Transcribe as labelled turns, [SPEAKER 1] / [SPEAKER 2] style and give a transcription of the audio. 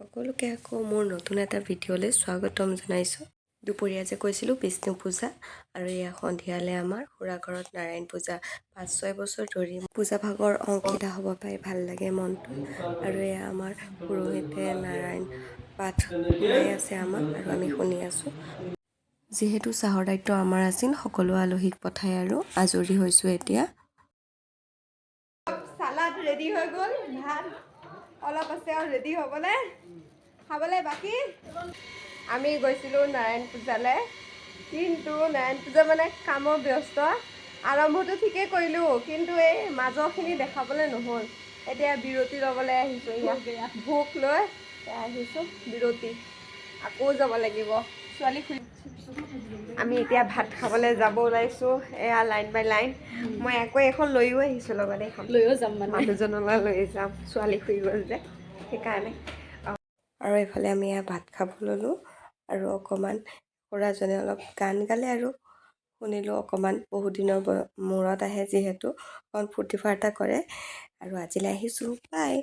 [SPEAKER 1] সকলোকে আকৌ মোৰ নতুন এটা ভিডিঅ'লৈ স্বাগতম জনাইছোঁ। দুপৰীয়া যে কৈছিলোঁ বিষ্ণু পূজা আৰু এয়া সন্ধিয়ালৈ আমাৰ খুৰা ঘৰত নাৰায়ণ পূজা। 5-6 বছৰ ধৰি পূজা ভাগৰ অংশীদাৰ হ'ব পাই ভাল লাগে মনটো। আৰু এয়া আমাৰ পুৰোহিতে নাৰায়ণ পাঠ শুনাই আছে আমাক আৰু আমি শুনি আছোঁ। যিহেতু চাহৰ দায়িত্ব আমাৰ আছিল, সকলো আলহীক পঠাই আৰু আজৰি হৈছোঁ এতিয়া।
[SPEAKER 2] চালাড ৰেডি হৈ গ'ল। ভাত অলপ আছে আৰু ৰেডি হ'বলৈ, খাবলৈ বাকী। আমি গৈছিলোঁ নাৰায়ণ পূজালৈ, কিন্তু নাৰায়ণ পূজা মানে কামৰ ব্যস্ত। আৰম্ভটো ঠিকেই কৰিলোঁ, কিন্তু এই মাজৰখিনি দেখাবলৈ নহ'ল। এতিয়া বিৰতি ল'বলৈ আহিছোঁ। ইয়াত ভোক লৈ এতিয়া আহিছোঁ বিৰতি, আকৌ যাব লাগিব। ছোৱালী শুই। আমি এতিয়া ভাত খাবলৈ যাব ওলাইছোঁ। এয়া লাইন বাই লাইন। মই আকৌ এখন লৈও আহিছোঁ লগত এইখন।
[SPEAKER 3] লৈও যাম মানে।
[SPEAKER 2] মানুহজনলৈ লৈ যাম। ছোৱালী শুই গ'ল যে, সেইকাৰণে।
[SPEAKER 1] আৰু এইফালে আমি এয়া ভাত খাব ল'লোঁ আৰু অকণমান খুৰাজনে অলপ গান গালে আৰু শুনিলোঁ অকণমান। বহুত দিনৰ মূৰত আহে যিহেতু, অকণ ফূৰ্তি ফাৰ্তা কৰে। আৰু আজিলৈ আহিছোঁ, বাই।